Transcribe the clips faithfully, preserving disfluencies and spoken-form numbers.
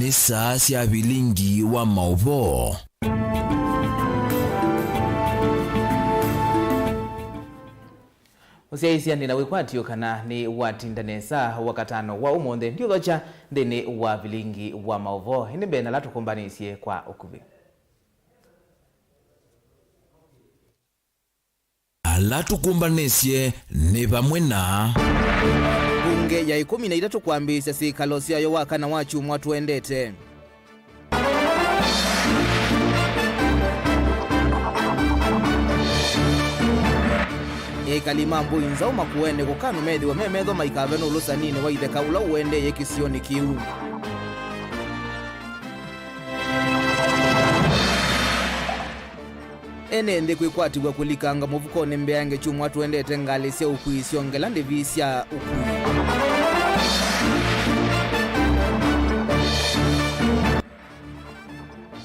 Nĩ saa sya vilingi wa maũvoo. Mũsyaĩĩsya, nĩ na wĩkwatyo kana nĩ watinda nesa wakatano wa ũmũnthĩ ndiũthokya nthĩnĩ wa vilingi wa maũvoo, ĩndĩ mbee na ala tũkũmbanĩsye kwa ũkuvĩ. Ala tũkũmbanĩsye nĩ vamwe na. Mbunge ya ĩkũmi na itatũ kwambĩĩsya syĩkalo syayo wa kana wa kyumwa tũendete. Ekali ma Mbũi Nzaũ Makueni kũkanwa methĩwe me metho maikave nũlũsaninĩ wa itheka ũla ũendeeye kĩsionĩ kĩu. Ene nthĩ kwĩkwatĩw'a kũlikanga mũvukonĩ mbeange kyumwa tũendete ngalĩ sya ũkui syongela ndĩvi sya ũkui.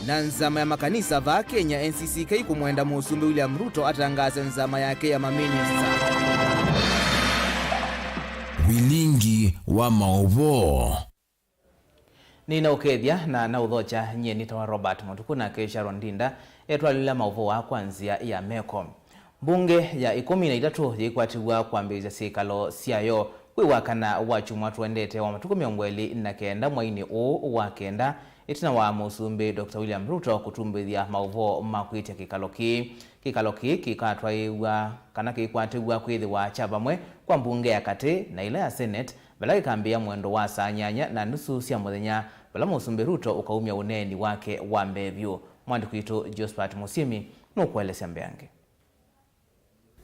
Na nzama ya makanisa vaa Kenya, N C C K, kũmwenda Mũsumbĩ William Ruto atangaase nzama yake ya maminista. Vilingi wa maũvoo. Nĩnaũkethya na naũthokya, nyie nĩtawa Robert Mũtuku, nake Sharon Ndinda etwalĩla maũvoo aa kwa nzĩa ya meko. Mbunge ya ĩkũmi na itatũ yĩkwatĩw'a kwambĩĩsya syĩkalo syayo kwĩ wakana wa kyumwa tũendete wa matukũ mĩongo ĩlĩ na kenda mweinĩ ũũ wa kenda, ĩtina wa Mũsumbĩ Doctor William Ruto kũtumbĩthya maũvoo ma kwĩtya kĩkalo kĩĩ. Kĩkalo kĩĩ kĩkatwaĩĩw'a kana kĩkwatĩw'a kwĩthĩwa kya vamwe kwa mbunge ya katĩ na ĩla ya Senate, vala ĩkambĩĩa mwendo wa saa nyanya na nusu sya mũthenya, vala Mũsumbĩ Ruto ũkaumya ũneeni wake wa mbee vyũ. Mwandĩki witũ Josphat Mũsyĩmi nũkũelesya mbeange.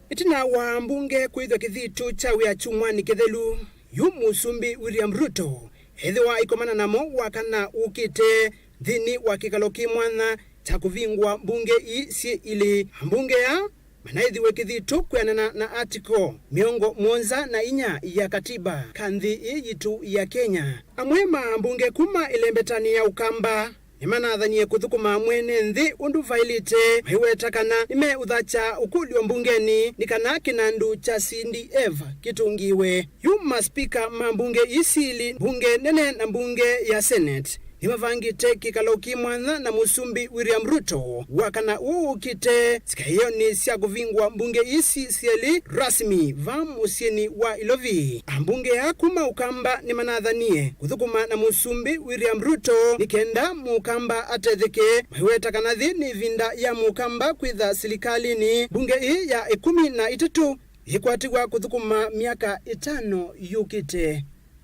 Ĩtina wa mbunge kwĩthwa kĩthitũ kya wĩa kyumwanĩ kĩthelu, yu Mũsumbĩ William Ruto ethĩwa aikomana namo wakana ũkĩte nthĩnĩ wa kĩkalo kĩ mwanya kya kũvingũa mbunge ii syĩ ilĩ. Ambunge aa manaĩthĩwe kĩthitũ kwĩanana na Article mĩongo mũonza na inya ya katiba ka nthĩ ĩĩ yitũ ya Kenya. Amwe ma ambunge kuma ĩlembetanĩ ya Ũkamba nĩmanathanie kũthũkũma mwene nthĩ ũndũ vaĩlĩte, maiweta kana nĩmeũthakya ũkũlyo mbungenĩ nĩ kana kĩnandũ kya C D F kĩtũngĩĩwe. Yu maspika ma mbunge ii syĩlĩ, mbunge nene na mbunge ya Senate, nĩmavangĩte kĩkalo kĩ mwanya na Mũsumbĩ William Ruto wakana ũũ ũkĩte sikaĩonĩ sya kũvingũa mbunge ii syĩlĩ rasmi vaa mũsyĩnĩ wa Ilovi. Ambunge aa kuma Ũkamba nĩmanathanie kũthũkũma na Mũsumbĩ William Ruto nĩ kenda Mũkamba atetheke, maiweta kana yĩĩ nĩ ĩvinda ya Mũkamba kwĩtha silikalĩnĩ. Mbunge ĩĩ ya ĩkũmi na itatũ yĩkwatĩw'a kũthũkũma myaka ĩtano yũkĩte.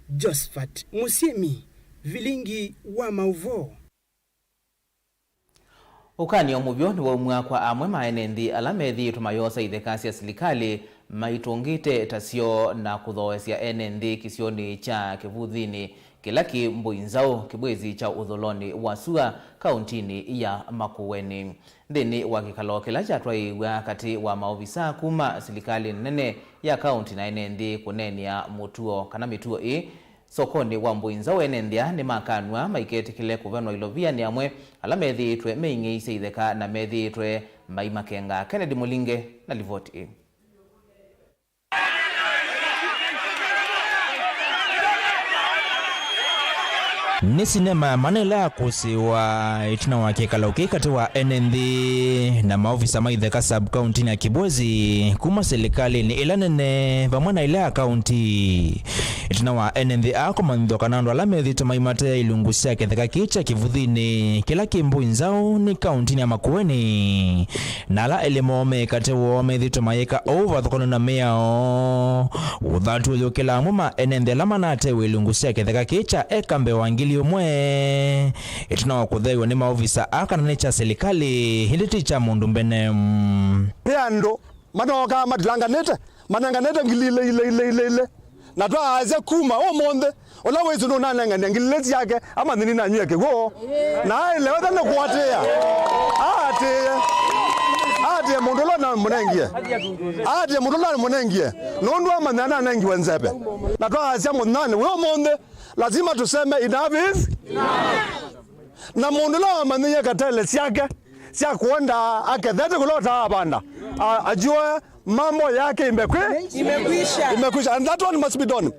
Josephat Mũsyĩmi, vilingi wa maũvoo. Ũkany'o mũvyũ nĩwaumw'a kwa amwe ma ene nthĩ ala methĩĩtwe mayoosa itheka sya silikalĩ maitũngĩte tasyo na kũthooesya ene nthĩ kĩsionĩ kya Kĩvuthinĩ kĩla kĩ Mbũi Nzaũ, kĩvw'ĩsi kya ũthũlonĩ wa sua, kaũntinĩ ya Makueni. Nthĩnĩ wa kĩkalo kĩla kyatwaĩĩw'a katĩ wa maovisaa kuma silikalĩ nene ya kaũnti na ene nthĩ kũneenea mũtuo kana mĩtuo ĩĩ, sokonĩ wa Mbũi Nzaũ, ene nthĩ aa nĩmakanw'a maiketĩkĩle kũvenwa ilovia nĩ amwe ala methĩĩtwe meing'eisye itheka na methĩĩtwe maimakenga. Kennedy Mũlinge na livoti ĩĩ. Nĩ sinema ya mana ĩla yakũsĩĩwa ĩtina wa kĩkalo kĩĩ katĩ wa ene nthĩ na maovisa ma itheka sub-county ya Kibwezi kuma silikalĩnĩ ĩla nene vamwe na ĩla ya kaunti. Ĩtina wa ene nthĩ aa kũmanyĩthw'a kana andũ ala methĩĩtwe maimatea ilungu sya kĩtheka kĩĩ kya Kĩvuthinĩ kĩla kĩ Mbũi Nzaũ nĩ kauntinĩ ya Makueni, na ala elĩ moo me katĩ woo methĩĩtwe mayĩka ũu vathũkany'o na mĩao. Ũthatu ũyũkĩla amwe ma ene nthĩ ala manatewe ilungu sya kĩtheka kĩĩ kya eka mbee wa ngili ũmwe, ĩtina wa kũtheew'a nĩ maovisa aa kana nĩ kya silikalĩ, ĩndĩ ti kya mũndũ mbene. Ve andũ manokaa matilanganĩte, manenganĩte ngili ilĩ, ilĩ, ilĩ, ilĩ, ilĩ. Na twaasya kuma ũmũnthĩ, ũla wĩsĩ nũnanengania ngili ilĩ syake, amanye nĩnanyw'e kĩw'ũ. Na aelewe nĩ kũatĩĩa. Aatĩĩe. Aatĩĩe mũndũ ũla namũnengie. Aatĩĩe mũndũ ũla namũnengie. Nũndũ amanya nanengiwe nzeve. Na twaasya mũthenyanĩ wĩ ũmũnthĩ, lazima tuseme enough is. Na mũndũ ũla wamanyĩie katele syake sya kũonda akethete kũla ũtaavanda, a-, ajue mambo yake imekwi-, imekwisha. Imekwisha. And that one must be done.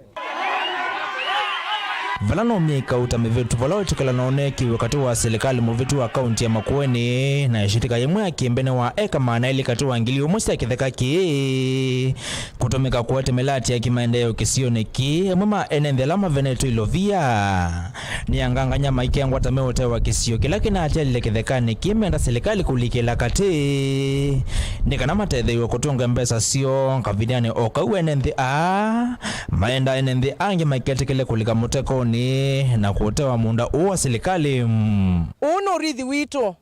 Vala naumie ĩkau ta mĩvĩtu vala ũtĩkĩlano ũneekiwe katĩ wa silikalĩ mũvĩtu wa kaunti ya Makueni na ĩshĩtĩka yĩmwe ya kĩmbene wa eka maana elĩ katĩ wa ngili ũmwe sya kĩtheka kĩĩ kũtũmĩka kũete mĩlati ya kĩmaendeeo kĩsionĩ kĩĩ, amwe ma ene nthĩ ala mavenetwe ilovia nĩ anganganya maikengwa ta meũtewa kĩsio kĩla kĩnaatyalile kĩthekanĩ kĩĩ menda silikalĩ kũlikĩla katĩ nĩ kana matetheew'e kũtũnga mbesa syoo kavindanĩ o kau ene nthĩ aa maenda ene nthĩ angĩ maiketĩkĩle kũlika mũtekonĩ na kũtewa mũũnda ũũ wa silikalĩ. Ũũ nĩ ũrithi witũ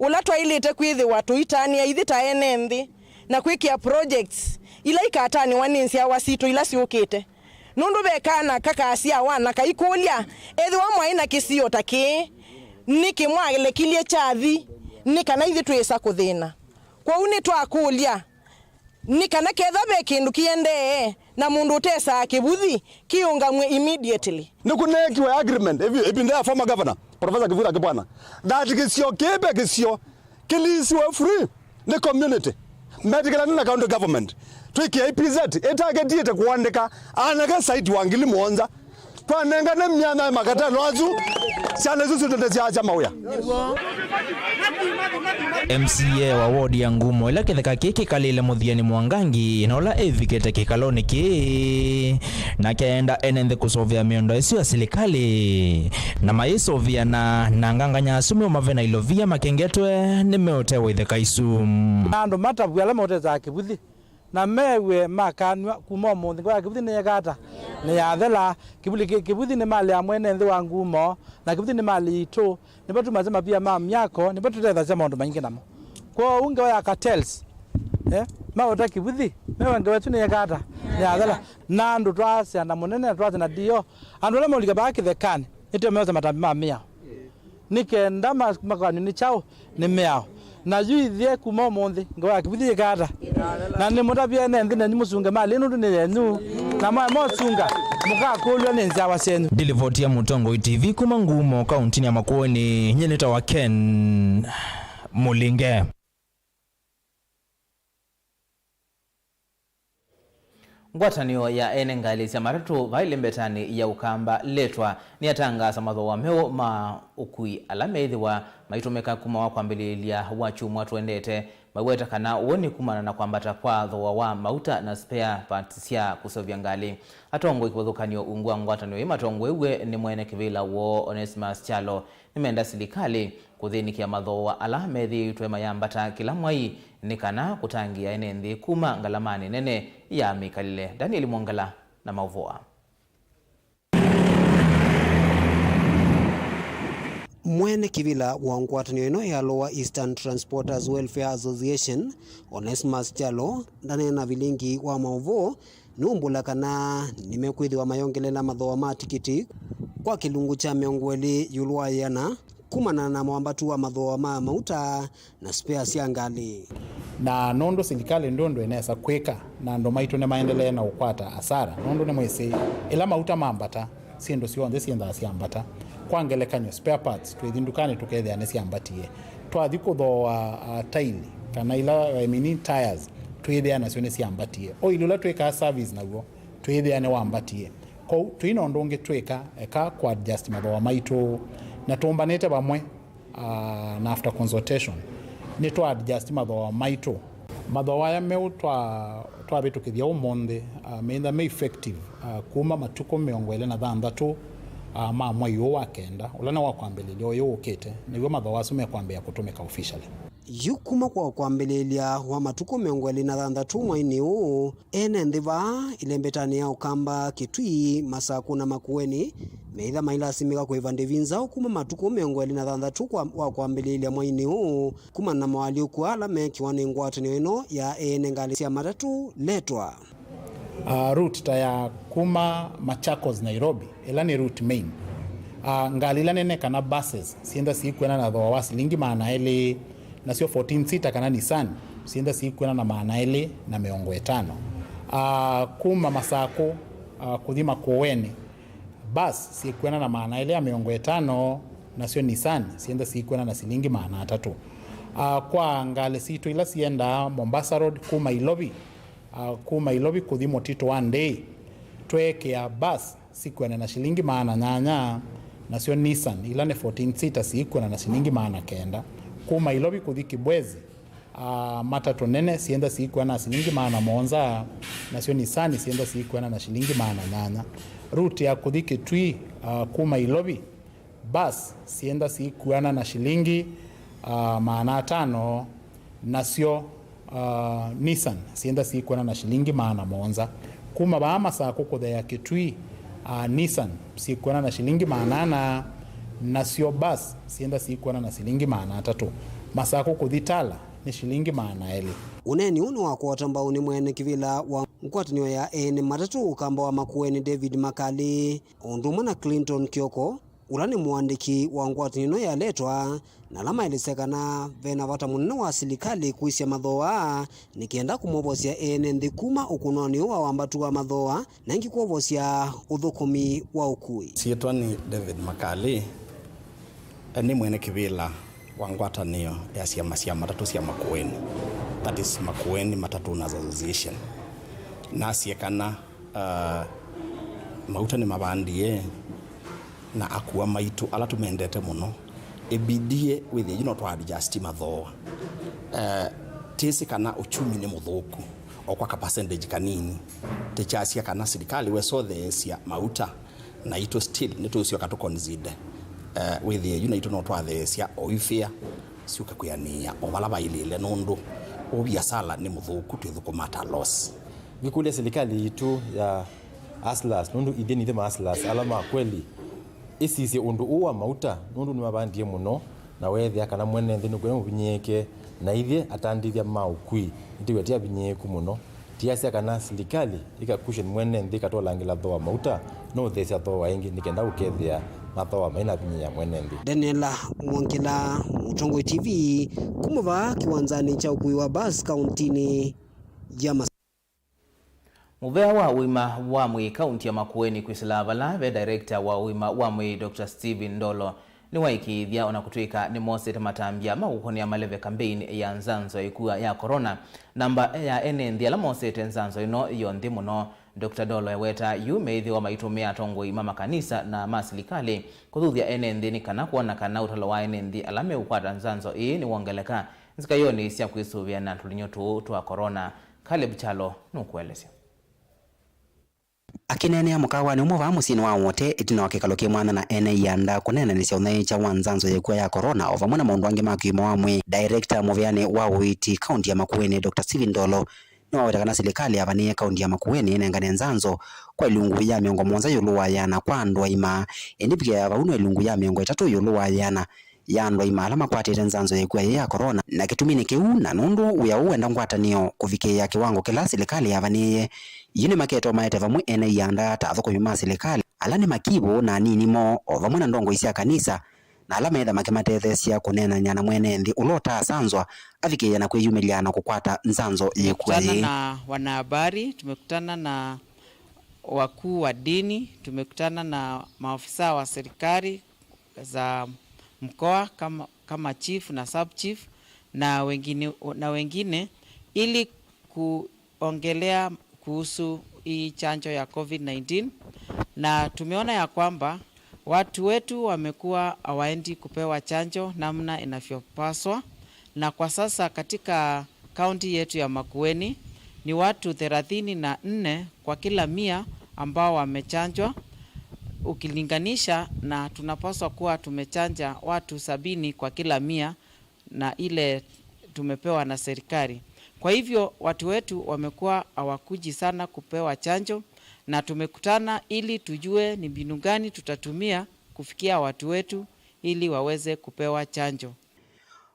ũla twaĩlĩte kwĩthĩwa tũitanĩa ithyĩ ta ene nthĩ na kwĩkĩa projects ila ikatanĩwa nĩ nzyawa sitũ ila syũkĩte. Nũndũ ve kana kakasyawa na kaikũlya, ethĩwa mwaĩ na kĩsio ta kĩĩ, nĩkĩ mwalekilye kyathi nĩ kana ithyĩ twĩsa kũthĩna? Kwoou nĩtwakũlya, nĩ kana ketha ve kĩndũ kĩendee na mũndũ ũtesaa kĩvũthi kĩũngamw'e immediately. Nĩkũneekiwe agreement ĩvi- ĩvinda ya former governor Professor Kivutha Kibwana that kĩsio kĩĩ ve kĩsio kĩlisiwe free nĩ community metĩkĩlane na county government twĩkĩe E P Z ĩtaketiĩte kũandĩka anake site wa ngili mũonza. Twanengane myanya makatano asu, syana isu sitũte syaasya mawĩa. M C A wa ward ya Ngumo ĩla kĩtheka kĩĩ kĩkalĩle Mũthiani Mwangangi na ũla ĩvikĩte kĩkalonĩ kĩĩ, nake aenda ene nthĩ kũsũvĩa mĩondo ĩsu ya silikalĩ na mayĩsũvĩana na nganganya asu meũmavena ilovia makengetwe nĩ meũtewa itheka isu. Na andũ matavw'a ala meũtesaa kĩvũthi na mew'e makanw'a kuma ũmũnthĩ. Ngo ya kĩvũthi nĩyeka ata? Nĩyathela. Kĩvũli kĩ- kĩvũthi nĩ malĩ ya mwene nthĩ wa Ngumo, na kĩvũthi nĩ malĩ yitũ. Nĩvo tumasya mavia ma myako, nĩvo tũtethasya maũndũ maingĩ namo. Kwoou ngewa ya cartels, eh, maũta kĩvũthi, mew'e ngewa ĩsu nĩyeka ata? Nĩyathela. Na andũ twasya na mũnene na twasya na D O, andũ ala maũlika vaa kĩthekanĩ, nĩtũmeosya matambi ma mĩao. Nĩ kenda ma- makanw'e nĩ kyaũ? Nĩ mĩao. Na yu ithyĩ kuma ũmũnthĩ, ngewa ya kĩvũthi yĩka ata? Na nĩmũtavye ene nthĩ nenyu mũsunge malĩ nũndũ nĩ yenyu. Na mwaema ũsunga, mũkakũlw'a nĩ nzyawa syenyu. Ndilivoti ya Mũtongoi T V kuma Ngumo, kauntinĩ ya Makueni, nyie nĩtawa Ken Mũlinge. Ngwatanĩo ya ene ngalĩ sya matatũ vaa ĩlembetanĩ ya Ũkamba Letwa nĩyatangaasa mathooa meũ ma ũkui ala meĩthĩwa maitũmĩka kuma wa kwambĩlĩĩlya wa kyumwa tũendete, maiweta kana ũũ nĩ kumana na kwambata kwa thooa wa mauta na spare parts sya kũseũvya ngalĩ. Atongoi kĩvathũkany'o ungu wa ngwatanĩo ĩĩ matongoew'e nĩ mwene kĩvĩla woo Onesimus Kyalo, nĩmenda silikalĩ kũthĩnĩkĩa mathooa ala methĩĩtwe mayambata kĩla mwai nĩ kana kũtangĩĩa ene nthĩ kuma ngalamanĩ nene ya mĩkalĩle. Daniel Mwongela na maũvoo aa. Mwene kĩvĩla wa ngwatanĩo ĩno ya Lower Eastern Transporters Welfare Association, Onesimus Kyalo, ndaneena vilingi wa maũvoo nũmbũla kana nĩmekwĩthĩwa mayongelela mathooa ma tikiti kwa kĩlungu kya mĩongo ĩlĩ ĩũlũ wa ĩana kumana na mwambatu wa mathooa ma mauta na spare sya ngalĩ. Na nũndũ silikalĩ ndũndũ ĩnesa kwĩka, na andũ maitũ nĩmaendelee na ũkwata asara, nũndũ nĩmwĩsĩ, ĩla mauta mambata, syĩndũ syonthe syĩnthaa syambata. Kwa ngelekany'o, spare parts, twĩthi ndukanĩ tũkethĩa nĩsyambatie. Twathi kũthooa, ah, taili, kana ila, I mean, tires, twĩthĩa nasyo nĩsyambatie. Oil ũla twĩkaa service naw'o, twĩthĩa nĩwambatie. Kwoou, tũi na ũndũ ũngĩ twĩka, eka kũ adjust mathooa maitũ, na tũmbanĩte vamwe, ah, na after consultation, nĩtwa adjust mathooa maitũ. Mathooa aya meũ twa- twavĩtũkĩthya ũmũnthĩ, ah, meĩtha me effective, ah, kuma matukũ mĩongo ĩlĩ na thanthatũ, ah, ma mwei ũũ wa kenda, ũla nĩ wa kwambĩlĩlya ũyũ ũkĩte, nĩw'o mathooa asu mekwambĩĩa kũtũmĩka officially. Yu kuma kwa kwambĩlĩlya wa matukũ mĩongo ĩlĩ na thanthatũ mweinĩ ũũ, ene nthĩ vaa ĩlembetanĩ ya Ũkamba, Kitui, Masakũ na Makueni meĩtha mailasimĩka kũĩva ndĩvi nzaũ kuma matukũ mĩongo ĩlĩ na thanthatũ kwa- wa kwambĩlĩlya mweinĩ ũũ kumana na moalyũku ala meekiwa nĩ ngwatanĩo ĩno ya ene ngalĩ sya matatũ Letwa. Ah, route ta ya kuma Machakos Nairobi, ĩla nĩ route main. Ah, ngalĩ ila nene kana buses syĩntha siikwĩana na thooa wa silingi maana elĩ, nasyo fourteen seater kana Nissan syĩntha siikwĩana na maana elĩ na mĩongo ĩtano. Ah, kuma Masakũ, ah, kũthi Makueni, bus sikwĩana na maana elĩ ya mĩongo ĩtano, nasyo Nissan syĩntha siikwĩana na silingi maana atatũ. Ah, kwa ngalĩ sitũ ila siendaa Mombasa Road kuma Ilovi, ah, kuma Ilovi kũthi Mũtitũ wa Ndĩĩ, tweekĩa bus sikwĩana na shilingi maana nyanya, nasyo Nissan, ila nĩ fourteen seater, sikwĩana na shilingi maana kenda. Kuma Ilovi kũthi Kibwezi, ah, matatũ nene sienda sikwĩana na shilingi maana mũonza, nasyo Nissan sienda sikwĩana na shilingi maana nyanya. Route ya kũthi Kitui, ah, kuma Ilovi, bus sienda sikwĩana na shilingi, ah, maana atano, nasyo, ah, Nissan sienda sikwĩana na shilingi maana mũonza. Kuma vaa Masakũ kũtheea Kitui, ah, Nissan sikwĩana na shilingi maana ana, nasyo bus sienda sikwĩana na shilingi maana atatũ. Masakũ kũthi Tala nĩ shilingi maana elĩ. Ũneeni ũũ nĩwakwata mbau nĩ mwene kĩvĩla wa ngwatanĩo ya ene matatũ ũkamba wa Makueni David Makali, o ũndũ ũmwe na Clinton Kioko, ũla nĩ mũandĩki wa ngwatanĩo ĩno yaletwa, na ala maelesya kana ve na vata mũnene wa silikalĩ kwĩsya mathooa nĩ kenda kũmovosya ene nthĩ kuma ũkũnonĩ ũũ wa wambatu wa mathooa, na ĩngĩ kwovosya ũthũkũmi wa ũkui. Syĩtwa nĩ David Makali, nĩ mwene kĩvĩla wa ngwatanĩo ya syama sya matatũ sya Makueni, that is Makueni Matatũ Owners Association. Nasye kana, uh, mauta nĩmavandie na akua maitũ ala tũmendete mũno, ĩbidie wĩthĩe yu no twa adjust mathooa. Eh, tĩsĩ kana uchumi nĩ mũthũku o kwa ka percentage kanini. Tĩkyasya kana silikalĩ wesotheesya mauta, naitũ still nĩtũũsyoka tũ consider, eh, wĩthĩe yu naitũ no twatheesya o ifĩa syũke kwĩanĩĩa o vala vaĩlĩle, nũndũ ũviasala nĩ mũthũku, twĩthũkũma ta loss. Ngĩkũlya silikalĩ yitũ ya hustlers, nũndũ ithyĩ nithyĩ ma hustlers ala ma kweli, ĩsisye ũndũ ũũ wa mauta, nũndũ nĩmavandie mũno, na weethĩa kana mwene nthĩ nũkwenda mũvinyĩĩke, na ithyĩ atandĩthya ma ũkui nĩtwĩw'a ti avinyĩĩku mũno. Tiasya kana silikalĩ ĩka cushion mwene nthĩ ĩkatwalangĩla thooa wa mauta, no ũtheesya thooa ĩngĩ nĩ kenda ũkethĩa mathooa mainavinyĩĩa mwene nthĩ. Daniela Mwongela, Mũtongoi T V, kuma vaa kĩwanzanĩ kya ũkui wa bus kauntinĩ ya Mas- Mũvea wa ũima wa mwĩĩ kaunti ya Makueni kwĩsĩla vala ve director wa ũima wa mwĩĩ, Doctor Stephen Ndolo, nĩwaĩkĩĩthya ona kũtw'ĩka nĩmosete matambya ma kũkonea maleve kambeini ya nzanzo ya ĩkua ya corona, namba ya ene nthĩ ala mosete nzanzo ĩno yo nthĩ mũno. Doctor Ndolo eweta yu meĩthĩwa maitũmĩa atongoi ma makanisa na ma silikalĩ kũthuthya ene nthĩ nĩ kana kwona kana ũtalo wa ene nthĩ ala meũkwata nzanzo ĩĩ nĩwongeleka nzikayonĩ sya kwĩsũvĩa na tũlinyũ tũũ twa corona. Caleb Kyalo nũkũelesya. Akĩneenea mũkawanĩ ũmwe vaa mũsyĩnĩ wa Wote ĩtina wa kĩkalo kĩ mwanya na ene ianda kũneenanĩsya ũnyaĩĩkya wa nzanzo ya ĩkua ya corona, o vamwe na maũndũ angĩ ma kĩũima wa mwĩĩ, director mũveanĩ wa ũiiti kaunti ya Makueni, Doctor Stephen Ndolo, nĩwaweta kana silikalĩ yavanĩĩe kaunti ya Makueni ĩnengane nzanzo kwa ilungu ya mĩongo mũonza ĩũlũ wa ĩana kwa andũ aima, ĩndĩ ĩvikĩa ya vau no ilungu ya mĩongo ĩtatũ ĩũlũ wa ĩana ya andũ aima ala makwatĩte nzanzo ya ĩkua yĩĩ ya corona. Na kĩtumi nĩ kĩu, na nũndũ wĩa ũũ wenda ngwatanĩo kũvikĩĩa kĩwango kĩla silikalĩ yavanĩĩe, yu nĩmaketwa maete vamwe ene ianda ta athũkũmi ma silikalĩ, ala nĩ makivũ na anini moo, o vamwe na ndongoi sya kanisa, na ala meetha makĩmatetheesya kũneenany'a na mwene nthĩ ũla ũtaasanzwa avikĩĩa na kwĩyumĩlya na kũkwata nzanzo ya ĩkua yĩĩ. Tumekutana na wanahabari, tumekutana na wakuu wa dini, tumekutana na maafisa wa serikali za mkoa kama, kama chief na sub chief na wengine, na wengine ili kuongelea kuhusu hii chanjo ya covid nineteen, na tumeona ya kwamba watu wetu wamekuwa hawaendi kupewa chanjo namna inavyopaswa, na kwa sasa katika kaunti yetu ya Makueni ni watu thelathini na nne kwa kila mia ambao wamechanjwa, ukilinganisha na tunapaswa kuwa tumechanja watu sabini kwa kila mia na ile tumepewa na serikali. Kwa hivyo, watu wetu wamekuwa hawakuji sana kupewa chanjo, na tumekutana ili tujue ni mbinu gani tutatumia kufikia watu wetu ili waweze kupewa chanjo.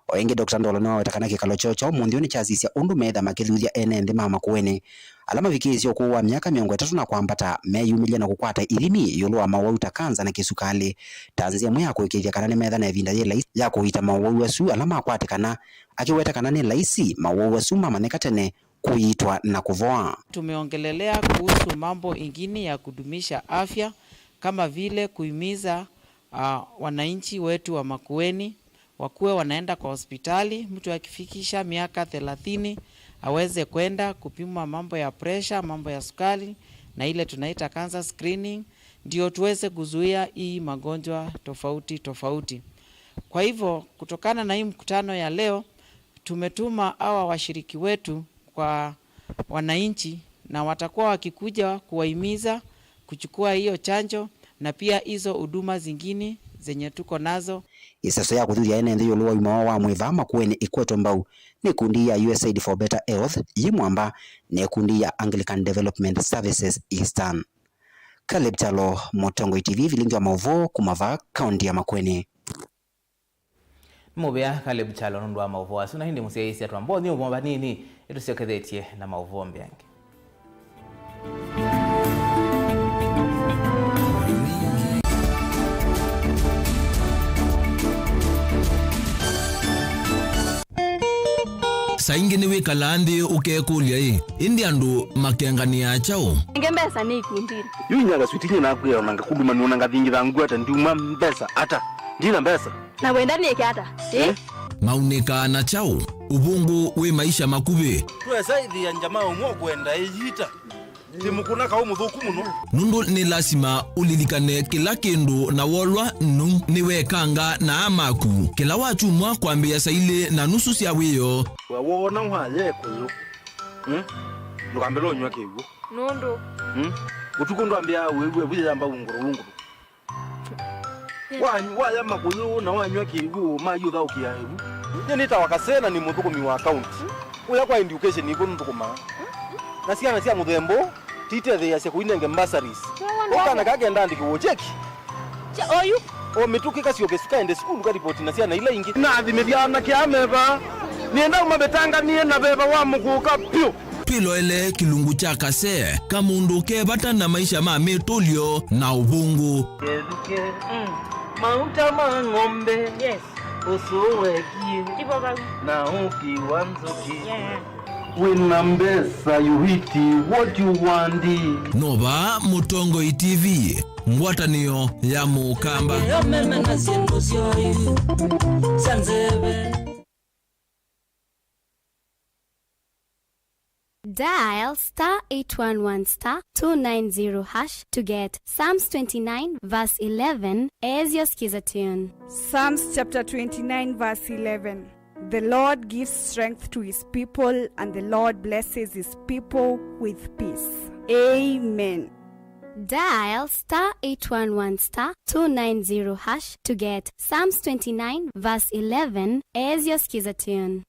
O ĩngĩ, Doctor Ndolo nĩwaweta kana kĩkalo kyoo kya ũmũnthĩ ũũ nĩkyasisya ũndũ meetha makĩthuthya ene nthĩ ma Makueni ala mavikĩĩsye ũkũũ wa myaka mĩongo ĩtatũ na kwambata meyumĩlya na kũkwata ithimi ĩũlũ wa mawau ta kanza na kĩsukalĩ, ta nzĩa ĩmwe ya kũĩkĩĩthya kana nĩmetha na ĩvinda yĩ laisi ya kũiita mawau asu ala makwatĩkana, akĩweta kana nĩ laisi mawau asu mamanyĩka tene kũiitwa na kũvoa. Tumeongelelea kuhusu mambo ingine ya kudumisha afya kama vile kuhimiza, ah, wananchi wetu wa Makueni wakuwe wanaenda kwa hospitali, mtu akifikisha miaka thelathini aweze kwenda kupimwa mambo ya pressure, mambo ya sukari, na ile tunaita cancer screening, ndio tuweze kuzuia hii magonjwa tofauti tofauti. Kwa hivyo, kutokana na hii mkutano ya leo, tumetuma hawa washiriki wetu kwa wananchi, na watakuwa wakikuja kuwahimiza kuchukua hiyo chanjo na pia hizo huduma zingine zenye tuko nazo. Ĩseso ya kũthuthya ene nthĩ ĩũlũ wa ũima woo wa mwĩĩ vaa Makueni ĩkwetwe mbau nĩ ĩkundi ya USAID for Better Health yĩ mwamba na ĩkundi ya Anglican Development Services Eastern. Caleb Kyalo, Mũtongoi T V, vilingi wa maũvoo kuma vaa kaunti ya Makueni. Nĩ mũvea Caleb Kyalo nũndũ wa maũvoo asu, na ĩndĩ mũsyaĩĩsya twamba ũthyũmũa vanini, nĩtũsyokethetye na maũvoo mbeange. Saa ingĩ nĩwĩkalaa nthĩ ũkekũlya-ĩ, ĩndĩ andũ makenganĩaa kyaũ? Nenge mbesa nĩ ikundinĩ. Yu inya kaswitinyĩ nakwĩa ona ngakuluma nĩona ngathingitha ngwata ndiuma mbesa ata. Ndina mbesa. Na wenda nĩke ata? Ĩ? Eh? Maunĩkaa na kyaũ ũvũngũ wĩ maisha makuvĩ? Twesa ĩthĩa njamaa ũmwe ũkwenda ĩyita. Ndĩmũkũna kaũ mũthũku mũno. Nũndũ nĩ lasima ũlilikane kĩla kĩndũ na wolwa nũ nĩwekanga na aa maku. Kĩla wakyumwa kwambĩĩa saa ilĩ na nusu sya wĩoo. We woona waya ĩkũyũ, hmm? Ndũkambĩle ũnyw'a kĩw'ũ. Nũndũ? Hmm? Ũtukũ ndwambĩaa wĩw'e vĩyamba ungũrũ ungũrũ. Wa-, waya makũyũ na wanyw'a kĩw'ũ, mayũthaũkĩa ĩvu. Nyie nĩtawa Kasee na nĩ mũthũkũmi wa kaunti. Kũya kwa education nĩkw'o nũthũkũmaa. Na syana sya mũthemba ũũ titetheeasya kũinenge bursaries. Ũkana kaa kenda andĩkĩwe cheki. Oyu. O mĩtũkĩ kasyoke kaende sukulu karipoti na syana ila ingĩ. Nathimĩthya anake aa me vaa. Nĩenda ũmavĩtanganĩe na veva wa mũkũka vyũ. Twĩloele kĩlungu kya Kasee, kamũndũ ke vata na maisha ma mĩtũlyo na ũvũngũ. Kethukĩ, mm, mauta ma ng'ombe, yes, ũsũũ wekie, ivo vau, na ũki wa nzũkĩ. Yeah. Wĩna mbesa, you eat what you want. No vaa Mũtongoi T V, ngwatanĩo ya Mũkamba. Yo meme na syĩndũ syoi sya nzeve. Dial star eight one one star two nine zero hash to get Psalms twenty-nine verse eleven as your skiza tune. Psalms chapter twenty-nine verse eleven. The Lord gives strength to his people, and the Lord blesses his people with peace. Amen. Dial star eight one one star two nine zero hash to get Psalms twenty-nine verse eleven as your skiza tune.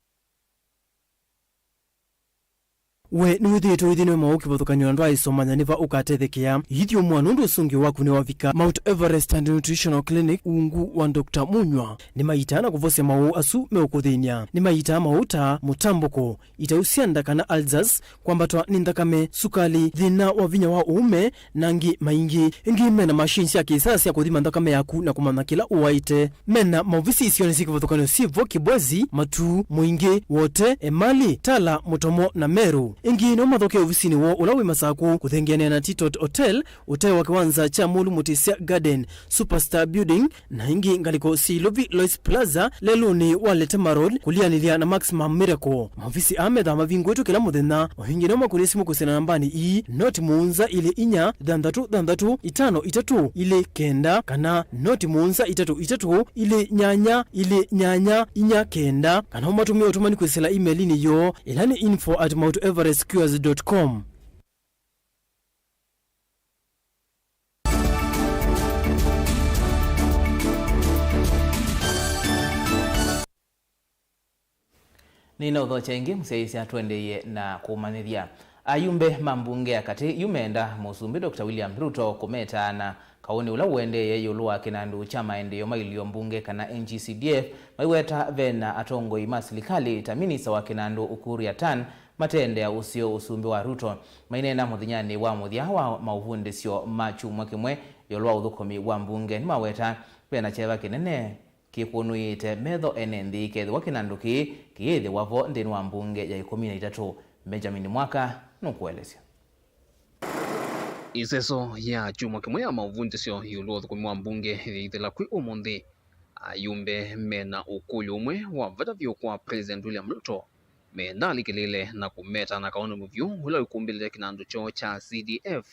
We nĩwĩthĩĩtwe ũithĩnĩwe maũũ kĩvathũkany'o na ndwaĩsomanya nĩ va ũkatethekea? Ithyũmũa nũndũ ũsũngĩo waku nĩwavika. Mount Everest and Nutritional Clinic ungu wa Doctor Munywa nĩmaitaa na kũvosya maũũ asu meũkũthĩny'a. Nĩmaitaa maũũ ta mũtambũko, itau sya nda kana ulcers, kwambatwa nĩ nthakame, sukali, thĩna wa vinya wa ũũme, na angĩ maingĩ. Ĩngĩ mena machine sya kĩsaa sya kũthima nthakame yaku na kũmanya kĩla ũwaĩte. Mena maovisi isionĩ syĩ kĩvathũkany'o syĩ vo Kibwezi, Matuu, Mũingĩ, Wote, Emali, Tala, Mũtomo, na Meru. Ĩngĩ no mathokee ovisinĩ woo ũla wĩ Masakũ, kũthengeanĩa na Titot Hotel, ũtee wa kĩwanza kya Mũlũ Mũtĩsya Garden, Superstar Building, na ĩngĩ ngalĩko sya Ilovi Lois Plaza, lelũnĩ wa Letema Road, kũlianĩlya na Maximum Miracle. Maovisi aa methaa mavingũĩtwe kĩla mũthenya. O ĩngĩ no makũnĩe simũ kwĩsĩla nambanĩ ii, noti mũonza ilĩ inya thanthatũ thanthatũ itano itatũ ilĩ kenda kana noti mũonza itatũ itatũ ilĩ nyanya ilĩ nyanya inya kenda, kana ũmatũmĩe ũtũmani kwĩsĩla email-inĩ yoo, ĩla nĩ info at mount everest cures dot com. Nĩnaũthokya ĩngĩ, mũsyaĩĩsya, tũendeeye na kũmanyĩthya. Ayumbe ma mbunge ya katĩ yu meenda Mũsumbĩ Doctor William Ruto kũmetaana kaũnĩ ũla ũendeeye ĩũlũ wa kĩnandũ kya maendeeo ma ilio mbunge kana N G C D F, maiweta vena atongoi ma silikalĩ ta minista wa kĩnandũ Ukur Yatan mateendeea ũseo ũsumbĩ wa Ruto. Maineena mũthenyanĩ wa mũthya wa maũvundĩsyo ma kyumwa kĩmwe ĩũlũ wa ũthũkũmi wa mbunge, nĩmaweta vena kyeva kĩnene kĩkũnũĩte metho ene nthĩ ĩkethĩwa kĩnandũ kĩĩ kĩyĩthĩwa vo nthĩnĩ wa mbunge ya ĩkũmi na itatũ. Benjamin Mwaka nũkũelesya. Ĩseso ya kyumwa kĩmwe ya maũvundĩsyo ĩũlũ wa ũthũkũmi wa mbunge yĩithĩla kwĩ ũmũnthĩ. Ayumbe mena ũkũlyo ũmwe wa vata vyũ kwa President William Ruto, menda alikĩlĩle na kũmetaana kaũnĩ mũvyũ ũla wĩkumbĩlĩte kĩnandũ kyoo kya C D F.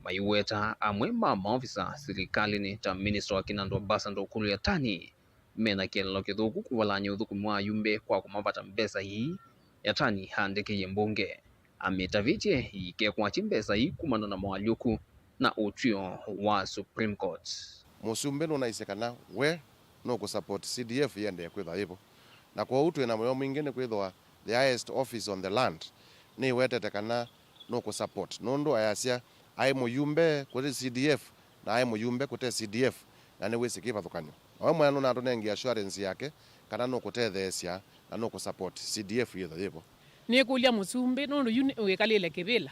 maiweta amwe ma maovisa silikalĩnĩ ta Minista wa Kĩnandũ Ambassador Ukulu Yatani mena kĩeleelo kĩthũku kũvalany'a ũthũkũmi wa ayumbe kwa kũmavata mbesa ii. Yatani aandĩkĩie mbunge amĩtavĩtye ĩikekwatye mbesa ii kumana na moalyũku na ũtw'ĩo wa Supreme Court. Mũsumbĩ nũnaisye kana we nũkũsupport C D F yĩendee kwĩthwa yĩvo, na kwoou twĩ na mũyo mwingĩ nĩkwĩthĩwa the highest office on the land nĩwetete kana nũkũsupport, nũndũ ayasya aĩ mũyumbe kũte C D F na aĩ mũyumbe kũte C D F, na nĩwĩsĩ kĩvathũkany'o. Na we mwene nũnatũnengie assurance yake kana nũkũtetheesya na nũkũsupport C D F yĩthwe yĩvo. Nĩkũlya mũsumbĩ nũndũ yu nĩ wĩkalĩle kĩvĩla,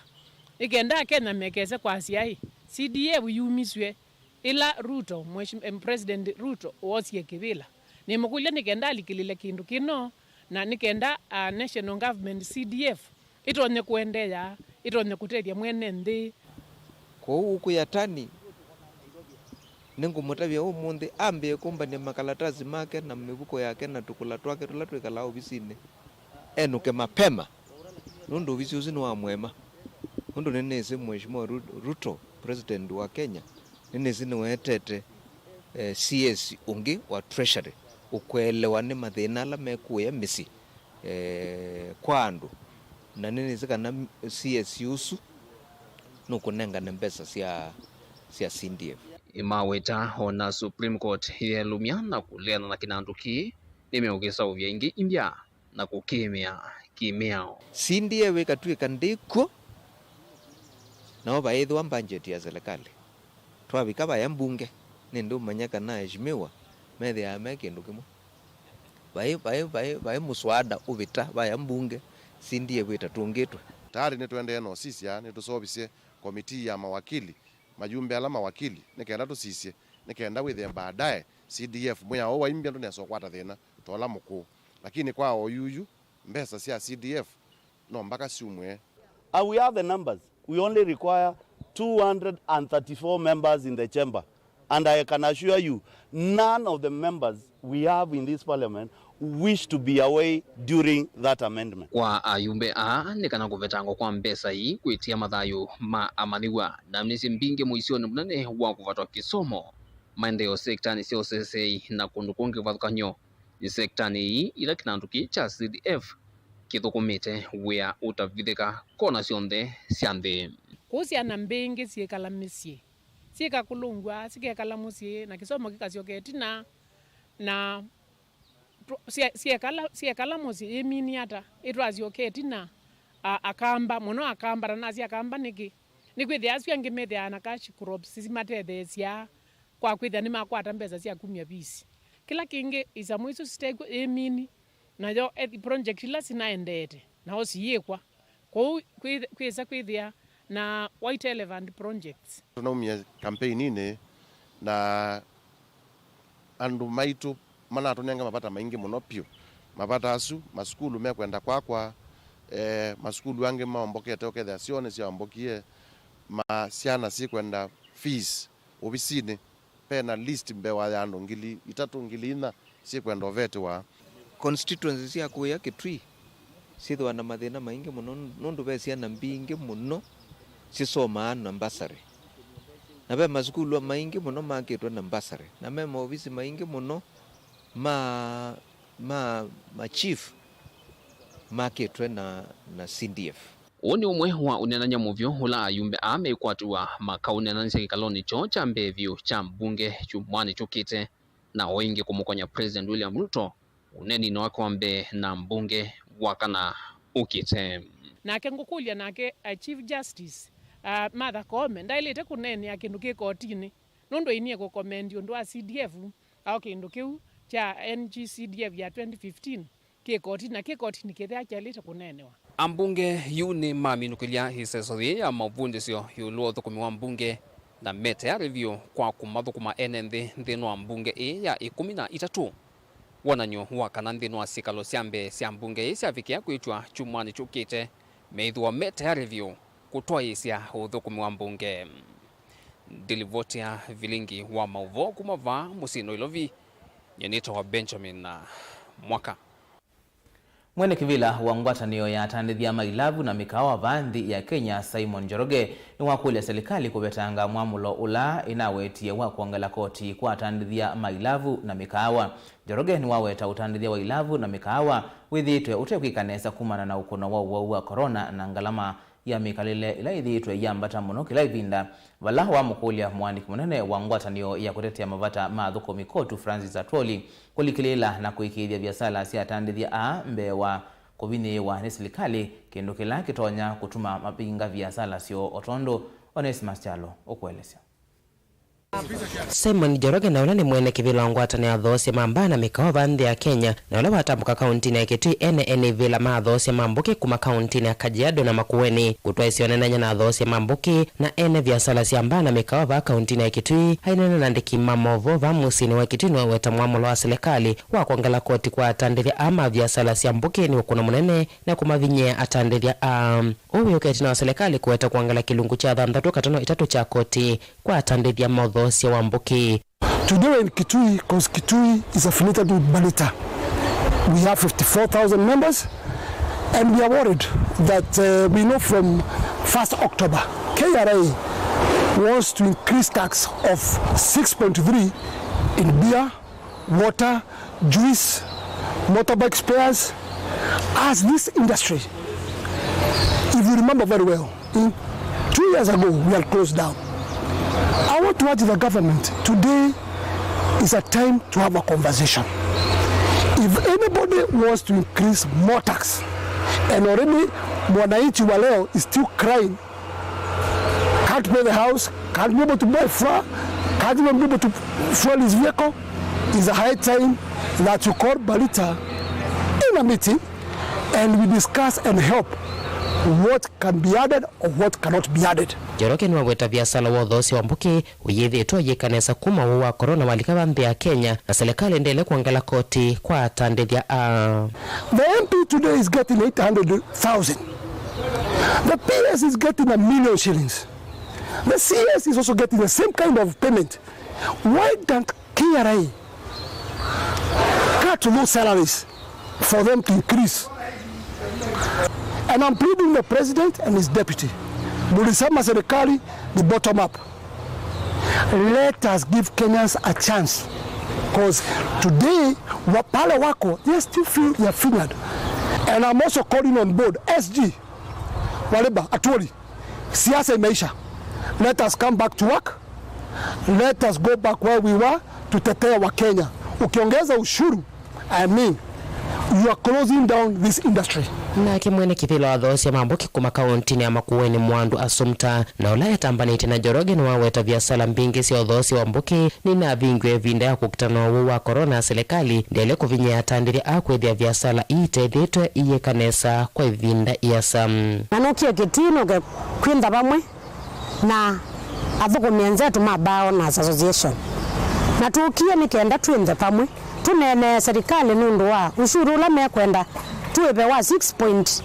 nĩ kenda Akenya mekese kwasya-ĩ, C D F yumisw'e ĩla Ruto, Mheshimiwa, em, President Ruto woosie kĩvĩla. Nĩmũkũlya nĩ kenda alikĩlĩle kĩndũ kĩno, na nĩ kenda, ah, national government C D F ĩtonye kũendeea, ĩtonye kũtethya mwene nthĩ. Kwoou ũkũ Yatani nĩngũmũtavya ũmũnthĩ ambĩe kũmbany'a makalatasi make na mĩvuko yake na tũkũla twake tũla twĩkalaa ovisinĩ, enũke mapema, nũndũ ovisi ũsu nĩ wa mũema. Nũndũ nĩnĩsĩ Mheshimiwa Ru-, Ruto, President wa Kenya, nĩnĩsĩ nĩwetete, eh, C S ũngĩ wa Treasury ũkũelewa nĩ mathĩna ala mekũĩa mĩsyĩ, eh, kwa andũ, na nĩnĩsĩ kana C S ũsu nũkũnengane mbesa sya, sya C D F. Nĩmaweta o na Supreme Court yeelũmya na kũleana na kĩnandũ kĩĩ, nĩmeũkĩseũvya ĩngĩ India na kũkĩĩmĩa kĩ-mĩao. C D F ĩkatw'ĩka ndĩkw'o, nao vaĩthĩwa mbanjeti ya silikalĩ. Twavika vaya mbunge, nĩndĩũmanya kana aheshimiwa methĩawa me kĩndũ kĩmwe. Vaĩ, vaĩ, vaĩ, vaĩ mũswada ũvĩta vaya mbunge, C D F ĩtatũngĩtwe. Tayarĩ nĩtũendee na ũsisya, nĩtũseũvisye komitii ya mawakili, mayumbe ala mawakili, nĩ kenda tũsisye, nĩ kenda wĩthĩe baadaye C D F mwĩao ũũ waimbya ndũnesa ũkwata thĩna ta ũla mũkũũ. Lakini kwa oyuyu, mbesa sya C D F no mbaka syumw'e. And we have the numbers. We only require two hundred and thirty-four members in the chamber. And I can assure you, none of the members we have in this parliament wish to be away during that amendment. Kwa ayumbe aa, nĩ kana kũvetangwa kwa mbesa ii kwĩtia mathayũ ma amanyĩw'a, na nĩsĩ mbingĩ mũisyonĩ mũnene wa kũvatwa kĩsomo, maendeeo sektanĩ sya ũseseei na kũndũ kũngĩ kĩvathũkany'o. Nĩ sektanĩ ii ila kĩnandũ kĩĩ kya C D F kĩthũkũmĩte wĩa ũtavithĩka kona syonthe sya nthĩ. Kũu syana mbingĩ syĩkala mĩsyĩ, syĩkakũlũngw'a, sikekala mũsyĩ, na kĩsomo kĩkasyoka ĩtina, na tw-, sye-, syekala, syekala mũsyĩ yĩmini ata, ĩtwasyoka ĩtina, a-, akamba, mũno akamba, na nasya akamba nĩkĩ? Nĩkwĩthĩa asu angĩ methĩawa na cash crops simatetheesya kwa kwĩthĩa nĩmakwata mbesa sya kumya fees. Kĩla kĩngĩ, isamũ isu sitekw'o yĩmini, nayo eth-, project ila sinaendeete, nao siyĩkwa. Kwoou kwĩ-, kwĩsa kwĩthĩa na white elephant projects. Tũnaumie kampeininĩ na andũ maitũ manatũnenga mavata maingĩ mũno vyũ. Mavata asu, masukulu mekwenda kwakwa, eh, masukulu angĩ maombokete ũkethĩa syoo nĩsyaombokie, ma syana syĩkwenda fees ovisinĩ. Ve na list mbewa ya andũ ngili itatũ, ngili inya syĩkwenda ũvetĩwa. Constituency sya kũya Kitui syĩthĩwa na mathĩna maingĩ mũno nũndũ ve syana mbingĩ mũno syĩsomaa na mbasarĩ, na ve masukulu maingĩ mũno makĩtwe na mbasarĩ, na me maovisi maingĩ mũno ma, ma, ma chief makĩtwe na, na C D F. Ũũ nĩ ũmwe wa ũneenany'a mũvyũ ũla ayumbe aa mekwatĩw'a makaũneenanĩsya kĩkalonĩ kyoo kya mbee vyũ kya mbunge kyumwanĩ kyũkĩte, na o ĩngĩ kũmũkony'a President William Ruto ũneeninĩ wake wa mbee na mbunge wa kana ũkĩte. Nake ngũkũlya nake, uh, Chief Justice, uh, Martha Koome ndaĩlĩte kũneenea kĩndũ kĩ kotinĩ, nũndũ ainie kũkomendi ũndũ wa C D F, ao kĩndũ kĩu kya N G C D F ya twenty fifteen kĩ koti, na kĩ koti nĩkĩthĩa kyaĩlĩte kũneenewa. Ambunge yu nĩmaminũkĩlya ĩseso yĩĩ ya mavundĩsyo ĩũlũ wa ũthũkũmi wa mbunge, na me tayarĩ vyũ kwa kũmathũkũma ene nthĩ nthĩnĩ wa mbunge ĩĩ ya ĩkũmi na itatũ. Wonany'o wa kana nthĩnĩ wa syĩkalo sya mbee sya mbunge ĩĩ syavikĩa kwĩtw'a kyumwanĩ kyũkĩte, meĩthĩwa me tayarĩ vyũ kũtwaĩĩsya ũthũkũmi wa mbunge. Ndilivotea vilingi wa maũvoo kuma vaa mũsyĩ Nairobi, nyie nĩtawa Benjamin Mwaka. Mwene kĩvĩla wa ngwatanĩo ya atandĩthya ma ilavu na mĩkaawa vaa nthĩ ya Kenya, Simon Njoroge, nĩwakũlya silikalĩ kũvetanga mwamũlo ũla ĩnawetie wa kwongela koti kwa atandĩthya ma ilavu na mĩkaawa. Njoroge nĩwaweta ũtandĩthya wa ilavu na mĩkaawa wĩthĩĩtwe ũtekwĩka nesa kumana na ũkũno wa ũwau wa corona na ngalama ya mĩkalĩle ĩla yĩthĩĩtwe ĩyambata mũno kĩla ĩvinda, vala wamũkũlya mũandĩki mũnene wa ngwatanĩo ya kũtetea mavata ma athũkũmi KOTU, Francis Atwoli, kũlikĩlĩĩla na kũĩkĩĩthya viasala sya atandĩthya aa mbee wa kũvinyĩĩwa nĩ silikalĩ, kĩndũ kĩla kĩtonya kũtuma mavinga viasala syoo, o tondũ Onesmus Kyalo ũkũelesya. Simon Njoroge, na ũla nĩ mwene kĩvĩla wa ngwatanĩo ya athoosya ma mbaa na mĩkaawa vaa nthĩ ya Kenya, na ũla watambũka kauntinĩ ya Kitui ene ene ĩvĩla ma athoosya ma mbũkĩ kuma kauntinĩ ya Kajiado na Makueni, kũtwaĩsya onanany'a na athoosya ma mbũkĩ na ene viasala sya mbaa na mĩkaawa vaa kauntinĩ ya Kitui. Aineena na andĩki ma maũvoo vaa mũsyĩnĩ wa Kitui, nĩwaweta mwamũlo wa silikalĩ wa kwongela koti kwa atandĩthya aa ma viasala sya mbũkĩ nĩ ũkũno mũnene na kũmavinyĩĩa atandĩthya aa. Ũu wĩ ũketi na wa silikalĩ kũweta kwongela kĩlungu kya thanthatũ katano itatũ kya koti kwa atandĩthya ma ũthoosya wa mbũkĩ. Today we're in Kitui because Kitui is affiliated with Balita. We have fifty-four thousand members, and we are worried that, uh, we know from first October, K R A wants to increase tax of six point three in beer, water, juice, motorbike spares, as this industry, if you remember very well, in two years ago, we had closed down. I want to urge the government, today is a time to have a conversation. If anybody wants to increase more tax, and already mwananchi wa leo is still crying, can't pay the house, can't be able to buy flour, can't even be able to fuel his vehicle, is a high time that you call Balita in a meeting and we discuss and help what can be added or what cannot be added. Njoroge nĩwaweta viasala wa ũthoosya wa mbũkĩ ũyĩthĩĩtwe ũyĩka nesa kuma ũwau wa corona walika vaa nthĩ ya Kenya, na silikalĩ ndĩle kwongela koti kwa atandĩthya aa. The M P today is getting eight hundred thousand. The P S is getting a million shillings. The C S is also getting the same kind of payment. Why don't K R A cut those salaries for them to increase? And I'm pleading the president and his deputy. Mulisema serikali ni bottom up. Let us give Kenyans a chance. Because today, wa-, pale wako, they still feel they are fingered. And I'm also calling on board S G wa labour, Atwoli. Siasa imeisha. Let us come back to work. Let us go back where we were, tutetee wa Kenya. Ukiongeza ushuru, I mean, you are closing down this industry. Nake mwene kĩvĩla wa athoosya ma mbũkĩ kuma kaũntinĩ ya Makueni, Mwandu Assumpta, na ũla etambanĩte na Njoroge, nĩwaweta viasala mbingĩ sya ũthoosya wa mbũkĩ nĩnavingiwe ĩvinda ya kũkitana na ũwau wa corona, silikalĩ ndĩle kũvinyĩĩa atandĩthya aa kwĩthĩa viasala ii iteĩthĩtwe iyĩka nesa kwa ĩvinda ĩasa. Na nũkie Kitui nũke kwĩntha vamwe na athũkũmi enzetũ ma Bar Owners Association. Na tũkie nĩ kenda twĩnthe vamwe, tũneenee silikalĩ nũndũ wa ushuru ũla mekwenda tũĩve wa six point,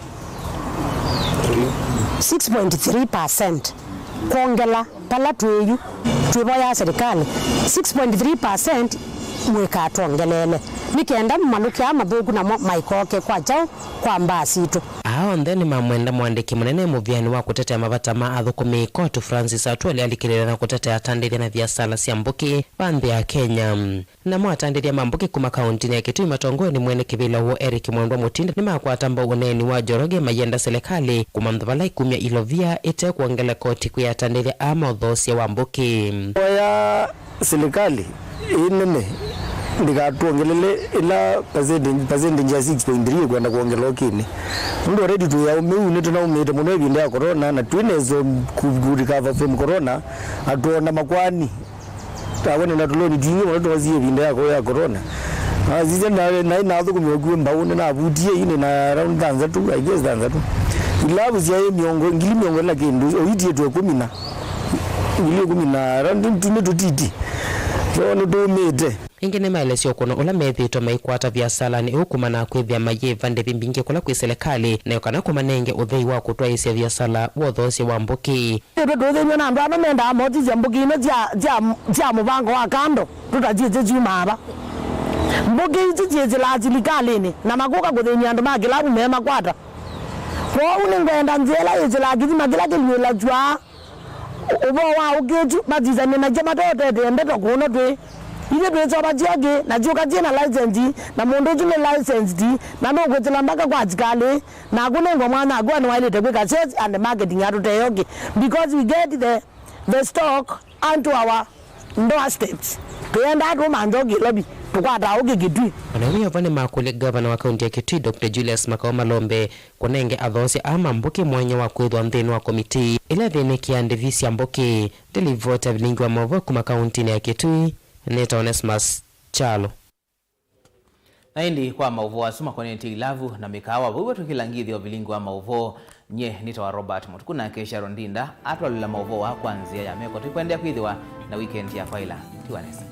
six point three percent kwongela vala twĩ yu. Twĩvoyaa silikalĩ six point three percent mũikatwongeleele, nĩ kenda malũkyo aa mathũku namo maikooke kwa kyaũ kwa mbaa sitũ. Aa onthe nĩmamwenda mũandĩki mũnene mũvĩanĩ wa kũtetea mavata ma athũkũmi KOTU, Francis Atwoli, alikĩlĩĩla na kũtetea atandĩthya na viasala sya mbũkĩ va nthĩ ya Kenya. Namo atandĩthya ma mbũkĩ kuma kaũntinĩ ya Kitui matongoew'e nĩ mwene kĩvĩla woo Eric Mwendwa Mutinda nĩmakwata mbau ũneeni wa Njoroge, mayenda silikalĩ kũmantha vala ĩkumya ilovia ĩte kwongela koti kwĩ atandĩthya aa ma ũthoosya wa mbũkĩ. Oya silikalĩ ĩ nene ndĩkatwongelele ĩla percentage, percentage ya six point three ĩkwenda kwongela ũkĩnĩ. Nũndũ already twĩ aũmĩu, nĩtũnaũmĩte mũno ĩvinda ya corona, na twĩnesa ku-, ku-, recover from corona, na twona makwani. Tawe nĩ na tũloni twingĩ mũno twosie ĩvinda ya, ya corona. Nasisya na, na, na athũkũmi makuĩ mbau, nĩnavutie yu nĩ na around thanthatũ, I guess thanthatũ. Ilavu syaĩ mĩongo, ngili mĩongo ĩna kĩndũ, ũitiĩtwe ĩkũmi na ngili ĩkũmi na, around tũ nĩ tũtiti. So nĩtũũmĩte. Ĩngĩ nĩmaelesya ũkũno ũla methĩĩtwe maikwata viasalanĩ ĩu kumana na kwĩthĩa mayĩva ndĩvi mbingĩ kũla kwĩ silikalĩ, nayo kana kũmanenge ũthei wa kũtwaĩĩsya viasala wa ũthoosya wa mbũkĩ. Ĩndĩ tũthĩnw'e na andũ ala mendaa motisya mbũkĩ ino sya, sya, sya mũvango wa kando tũtasyĩsĩ syumaa va. Mbũkĩ isu syĩsĩlaa silikalĩnĩ na makũka kũthĩny'a andũ ma kĩlavu memakwata. Kwoou nĩngwenda nzĩa ĩla yĩsĩlaa kĩthima kĩla kĩluĩlasw'a ũvoo wa ũkĩtu masisane nakyo mateũtetee ndeto kũno twĩ. Ithyĩ twĩsova syokĩ na syũka syĩ na license, na mũndũ ũsu nĩ licensed, na nũkwĩsĩla mbaka kwa asikalĩ, na akũnengwa mwanya akw'a nĩwaĩlĩte kwĩka sales and marketing atũteyoke, because we get the, the stock unto our doorsteps. Tũyendaa tũmantha ũkĩlovi tũkwataa ũkĩ Kitui. Ona wĩ ova nĩmakũlya ngavana wa kaunti ya Kitui, Doctor Julius Makao Malombe, kũnenge athoosya aa ma mbũkĩ mwanya wa kwĩthwa nthĩnĩ wa komitii ĩla ĩthĩnĩkĩaa ndĩvi sya mbũkĩ. Nĩ livoti ya vilingi wa maũvoo kuma kauntinĩ ya Kitui, nĩtawa Onesmus Kyalo. Na ĩndĩ kwa maũvoo asu makonetye ilavu na mĩkaawa, vau vatũkĩla ngĩthĩ o vilingi wa maũvoo. Nye nĩtawa Robert Mũtuku, nake Sharon Ndinda atwalũla maũvoo aa kwa nzĩa ya meko. Tũikwendeea kwĩthĩwa na weekend ya kwaĩla. Tiwa nesa.